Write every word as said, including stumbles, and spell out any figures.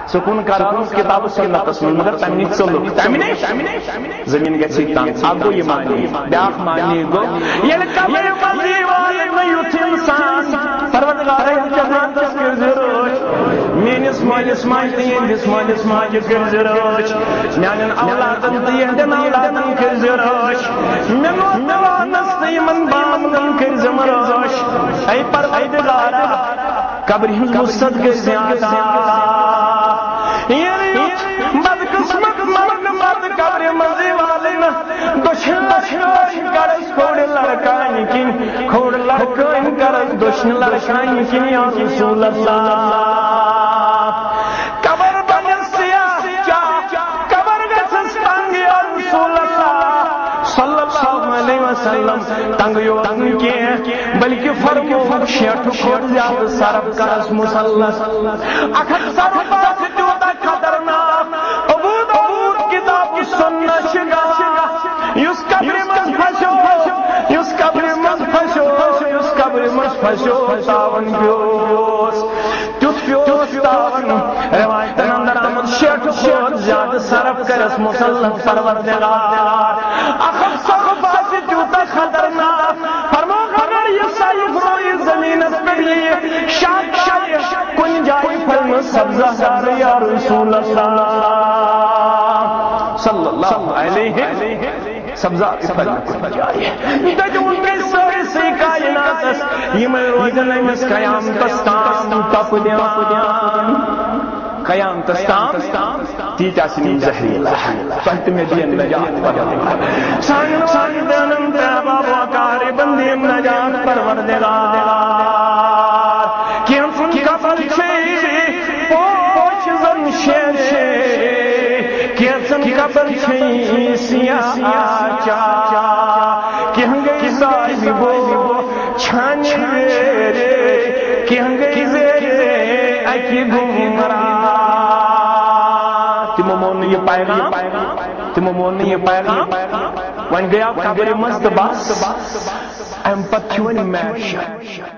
سکون کران اوس کتاب و سنتس منٛز، مگر تمہِ نِش ژوٚلُکھ، تمہِ نِش زمین گژھِ تنگ۔ اکھ گوٚو یہِ معنی، بیاکھ معنی گوٚو، ییٚلہِ قبرِ منٛز یی والنہٕ یُتھ انسان، پروردگارا، یتھ جماعتس کٔرۍ زِ رٲچھ، میٲنِس مٲلِس ماجہِ تہٕ یِہنٛدِس مٲلِس ماجہِ کٔرۍ زِ رٲچھ، میانٮ۪ن اولادن تہٕ یِہنٛدٮ۪ن اولادن کٔرۍ زِ رٲچھ، مےٚ نوٚو مےٚ وانس تہٕ یِمن بانن کٔرۍ زِ رٲچھ۔ اے پروردگارا، قبرِ ہٕنٛز وسعت گٔے زیادٕ۔ ییٚلہِ یُتھ بدقٕسمت مرنہٕ پتہٕ قبرِ منٛزٕے والٕنۍ، دٔچھِنۍ لَرِ کٲنۍ کَرَس کھوٚڑِ لَرِ کانہِ کِنۍ، کھوٚڑ لَرِ کٲنۍ کَرَس دٔچھِنۍ لَرِ کانہِ کِنۍ، یا رسول اللہ۔ قبر بنہِ سیاہ چاہ، قبر گژھس تنگ، یا رسول اللہ صلی اللہ علیہ وسلم۔ تنگ یوت نہٕ کینٛہہ، بلکہ فرمووُکھ شیٹھٕ کھۄتہٕ زیادٕ صرف کرس مصلس۔ اکھ ہتھ صرف آسہِ تیوٗتاہ خطرناک۔ ابو داؤد کتاب السنہ چھِ گواہ، یُس قبرِ منٛز پھسیو، یُس قبرِ منٛز پھسیو، یُس قبرِ منٛز پھسیو، تاون پیوس۔ تیُتھ پیوس تاون، روایتن اندر آمُت، شیٹھٕ کھۄتہٕ زیادٕ صرف کرس مصلس پروردگار۔ اکھ ہتھ صرف آسہِ تیوٗتاہ خطرناک۔ فرمووُکھ، اگر یہِ صرف رویہِ زمینس پٮ۪ٹھ ییہِ، شاخ شاخ کُنہِ جایہِ پھلہِ نہٕ سبزہ زارٕے، یا رسول اللہ صلی اللہ علیہ۔ سبزہ پھلہِ نہٕ کُنہِ جایہِ۔ دٔپِو، وۄنۍ گٔے سٲرسٕے کائناتس، یِمے روزن أمِس قیامتس تام تپہٕ دِوان۔ قیامتس تام تیٖتۍ آسن یِم زہریٖلہٕ۔ تۄہہِ تہٕ مےٚ دِیِن نجات پروردگار۔ سانٮ۪ن والدینن تہٕ احباب و اقاربن دِیِن نجات پروردگار۔ کینٛژن قبر چھے پوش زن شیشے، کینٛژن قبر چھے سیاہ آچا۔ کینٛہہ گٔے صاحبو چھانہِ ویرے، کینٛہہ گٔے زیرے اکہِ گمراہ۔ تِمو مون نہٕ یہِ پیغام، تِمو مون نہٕ یہِ پیغام۔ وۄنۍ گٔیاو قبرِ منٛز تہٕ بس، امہِ پتہٕ چھُ وۄنۍ محشر۔